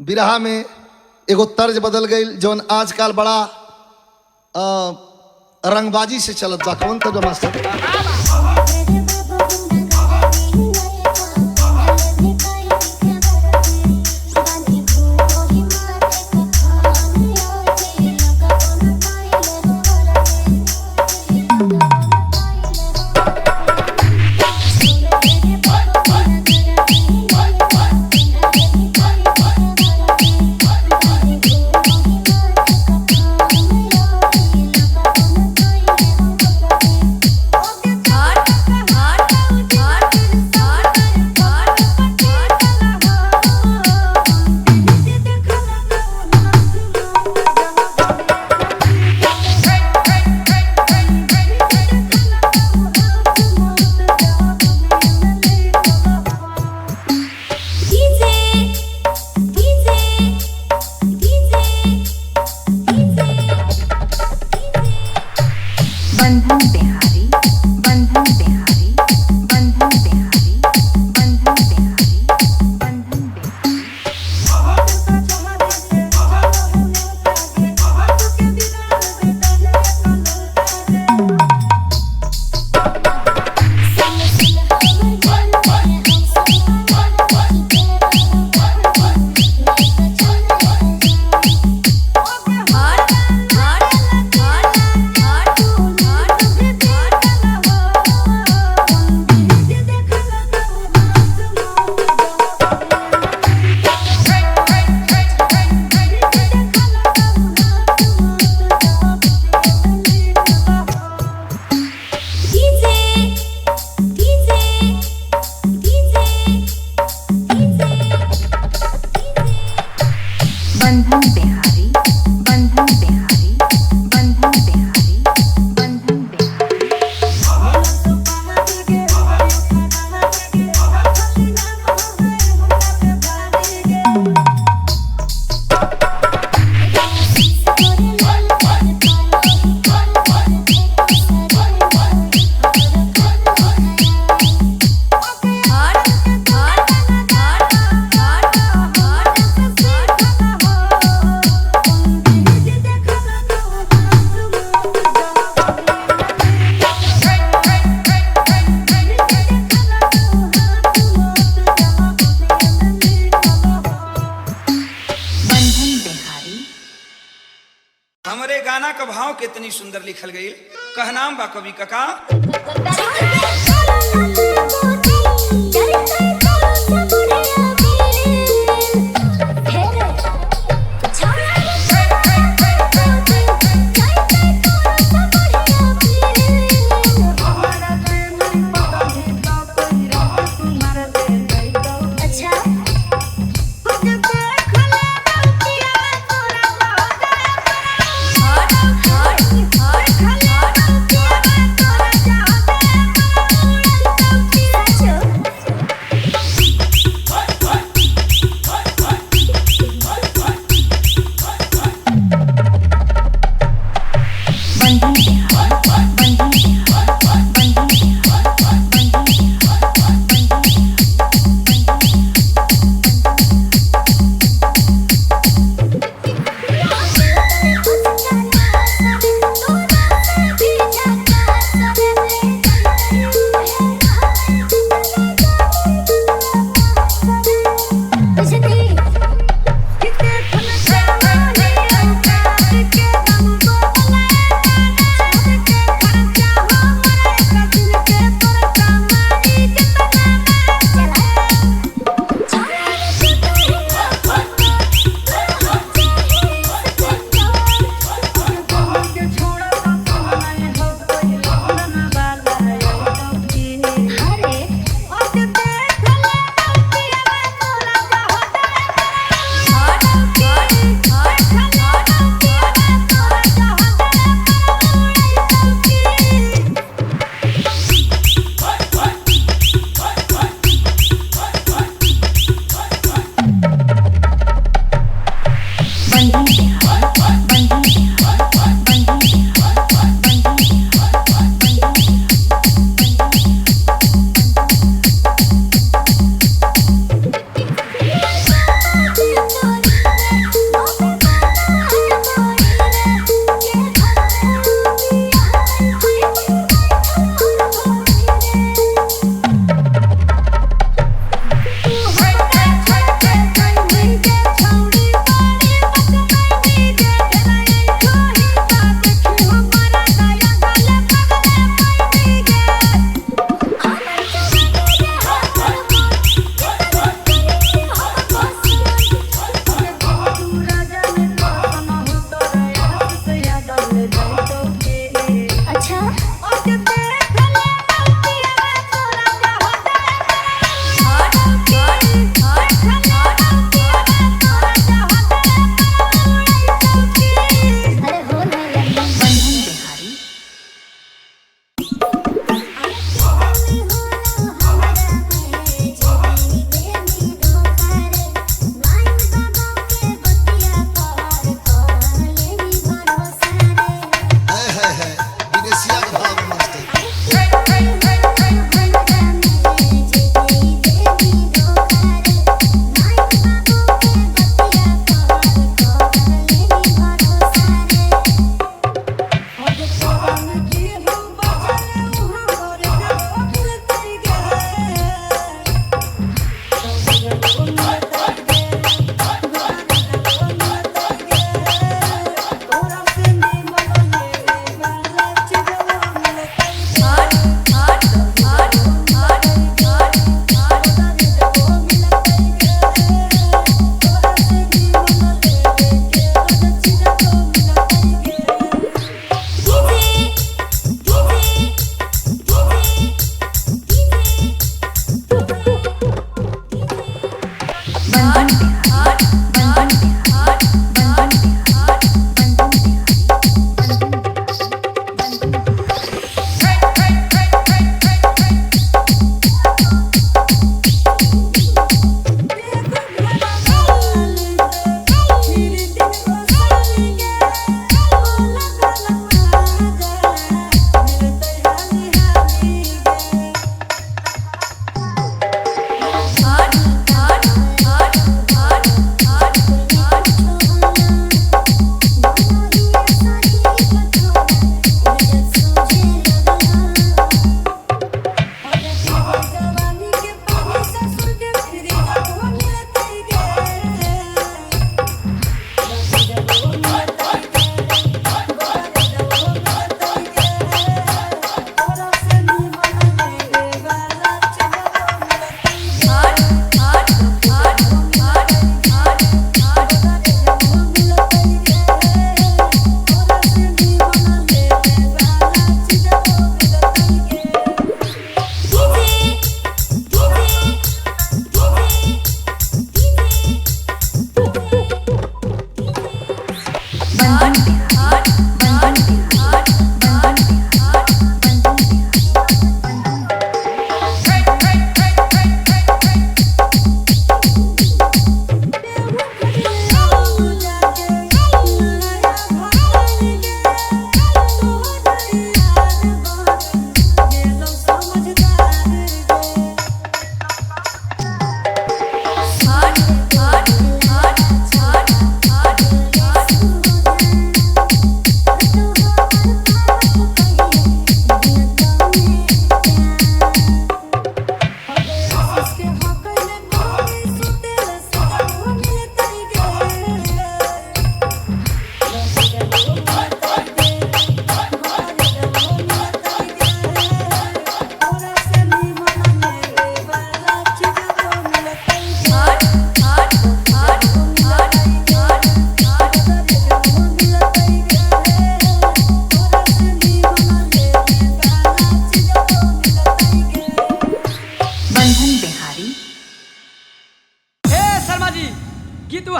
बिरहा में एगो तर्ज बदल गई जौन आजकल बड़ा रंगबाजी से चलत बा। कौन तर्ज मास्टर? बंधन बिहारी, बंधन बिहारी, बंधन बिहारी, बंधन बिहारी, बंधन बिहारी। बंधन बिहारी, बंधन बिहारी, बंधन बिहारी, बंधन बिहारी। बंधन बिहारी। हमरे गाना का भाव कितनी सुंदर लिखल गई। कहनाम बा कवि कका। बंधन बिहारी, बंधन बिहारी, बंधन बिहारी, बंधन बिहारी, बंधन बिहारी। बंधन बिहारी, बंधन बिहारी, बंधन बिहारी, बंधन बिहारी, बंधन बिहारी।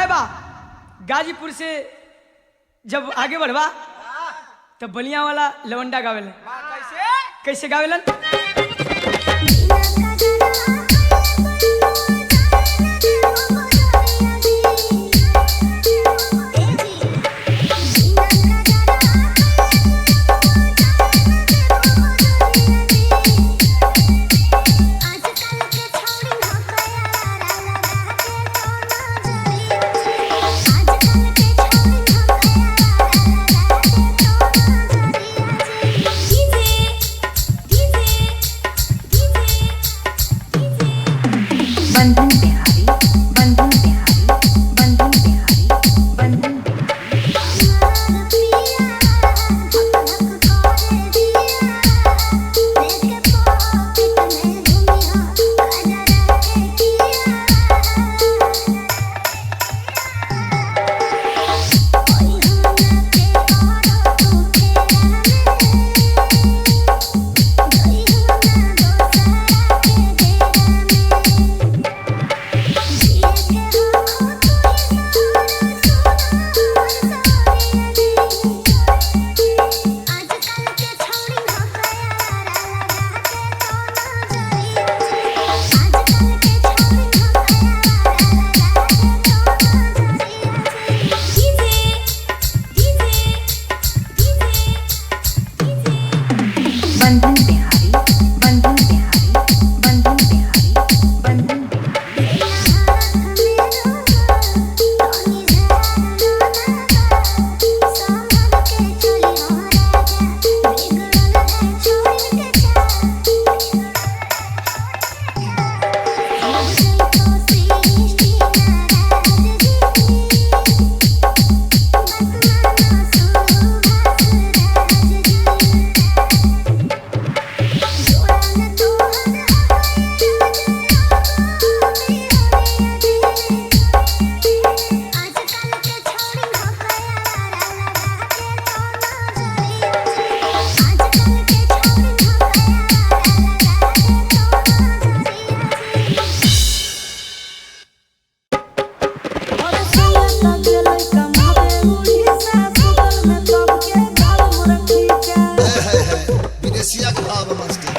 लय बा। गाजीपुर से जब आगे बढ़वा तब बलिया वाला लवंडा गावेलन। कैसे गावेलन? बंधन बिहारी, बंधन बिहारी, बंधन बिहारी, बंधन बिहारी। बंधन बिहारी, बंधन बिहारी, बंधन बिहारी, बंधन बिहारी। विदेशिया के भाव मास्टर।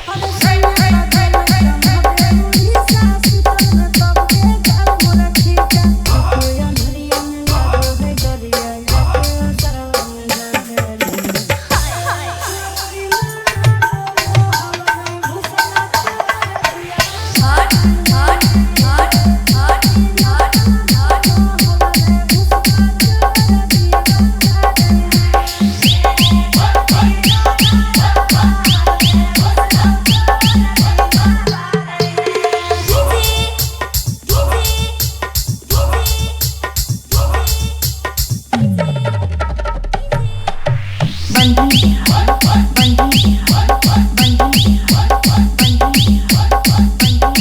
बंधन बिहारी, बंधन बिहारी, बंधन बिहारी, बंधन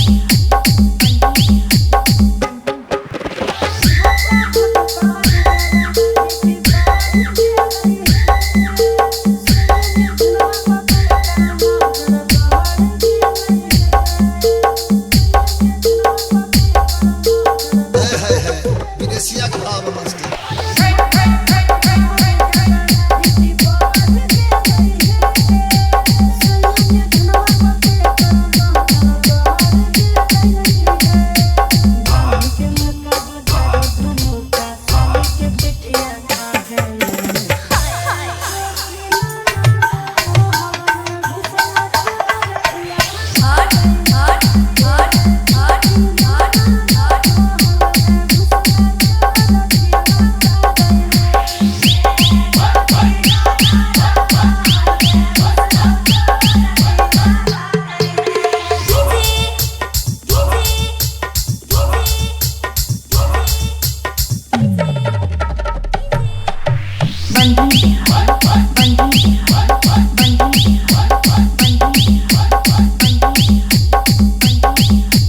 बिहारी, बंधन बिहारी। विदेशिया के भाव मास्टर। बंधन बिहारी, बंधन बिहारी, बंधन बिहारी, बंधन बिहारी, बंधन बिहारी।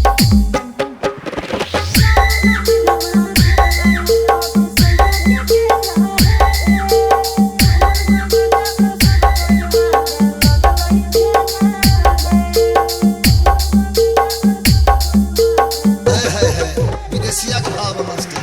विदेशिया के भाव मास्टर।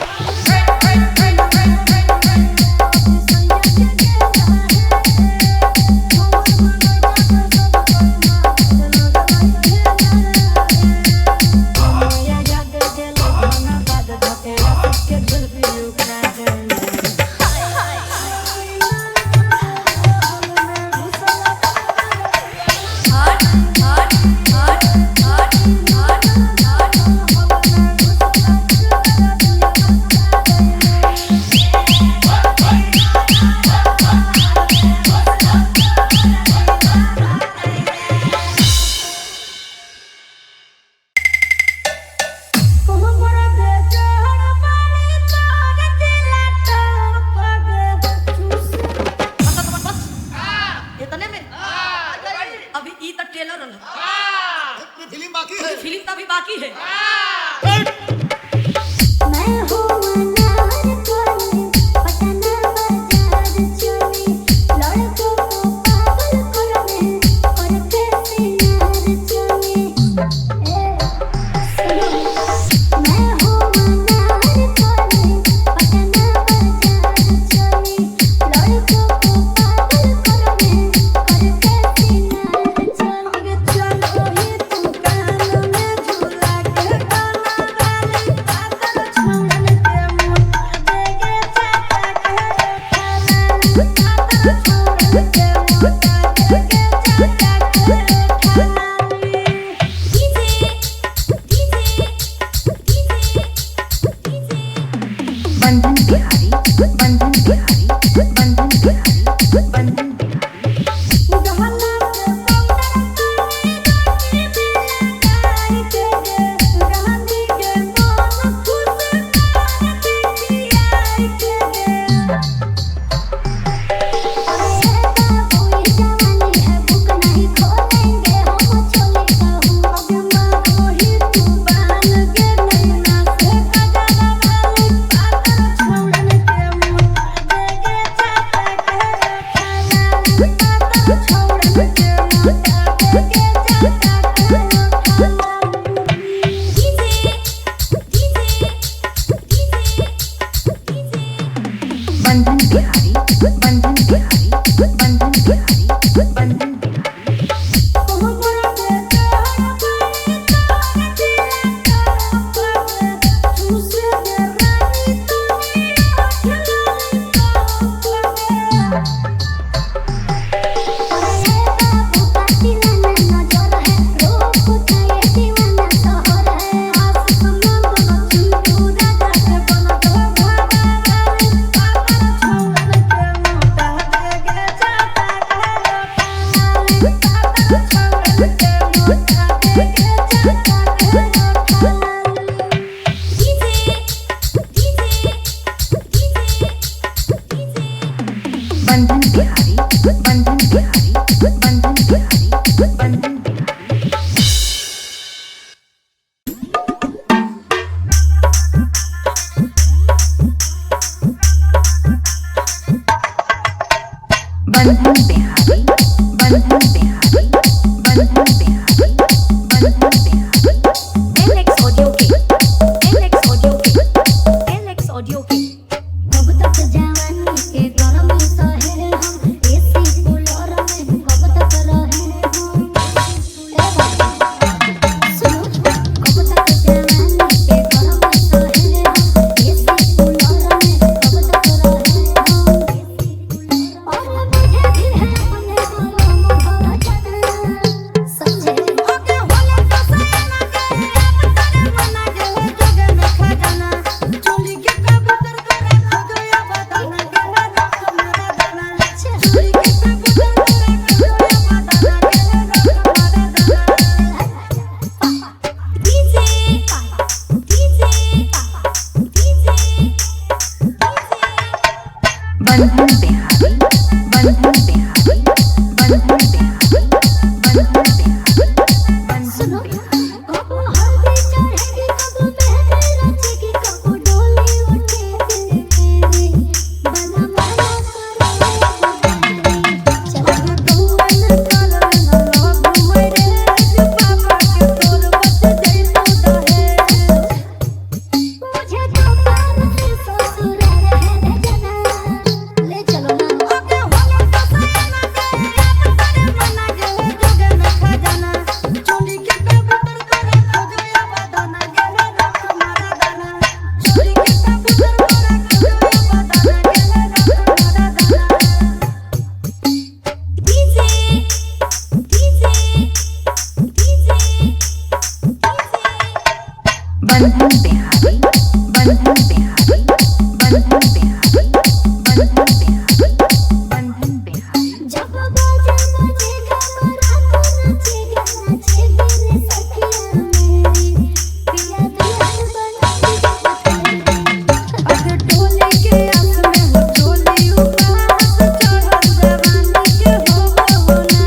बंधन बिहारी, बंधन बिहारी, बंधन बिहारी, बंधन बिहारी। बंधन बिहारी, बंधन बिहारी, बंधन बिहारी, बंधन बिहारी। बंधन बिहारी, बंधन बिहारी, बंधन बिहारी, बंधन बिहारी। बंधन बिहारी, बंधन बिहारी, बंधन बिहारी, बंधन बिहारी। एलेक्स ऑडियो के, एलेक्स ऑडियो के, एलेक्स ऑडियो के। कब तक जवानी के गरम सहे हम, एसी कूलर में कब तक रहे हम। ए बाबा सुनो, कब तक जवानी के गरम सहे हम, एसी कूलर में कब तक रहे हम। और मुझे भी है अपने गरम भरा जाना, समझे। ओके होला तो सयाना के अब तारे मना के जोगे में खजाना, चोली के कबूतर तोरा खोजोया बताना के रख मारा दाना, चोली के कबूतर तोरा खोजोया बताना के रख मारा दाना। DJ DJ DJ. Bandhan Bihari, Bandhan Bihari, Bandhan Bihari, Bandhan Bihari, Bandhan सुनो, बिहारी। कब हल्दी चढ़ेगी, कब मेहंदी रचेगी, कब डोली उठेगी मेरी, बना मना करो चलो। गौवन काल न लोग मेरे पापा के तोर बच जइतो दहे। मुझे तो पार से ससुराल है भेजना, ले चलो ना। ओके होला तो सयाना के अब तारे मना के जोगे में खजाना, चोली के कबूतर तोरा खोजोया बताना के रख मारा दाना, चोली के कबूतर तोरा खोजोया बताना के रख मारा दाना। DJ DJ DJ. Bandhan Bihari, Bandhan Bihari, Bandhan Bihari, Bandhan Bihari, Bandhan Bihari. जब बाजा बजेगा बारात नाचेगा, नाचेगी रे सखिया मेरी, पिया दुल्हन बनाएगी पतंग। अरे टोले के आस में हो टोली उपास, चढ़ल जवानी के हो ना।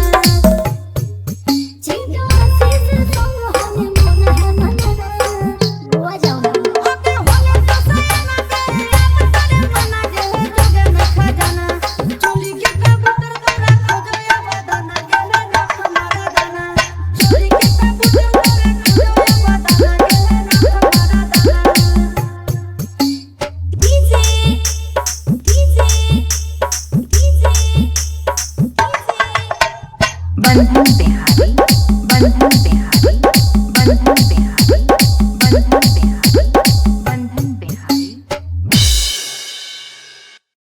चिंटू आशीष संग होने मन है मना, गोवा जाओ ना। ओके होला तो सयाना के अब तारे मना के जोगे में खजाना, चोली के कबूतर तोरा खोजोया बताना के रख मारा दाना, चोली के कबूतर तोरा खोजोया बताना के रख मारा दाना। DJ DJ DJ. Bandhan Bihari, बंधन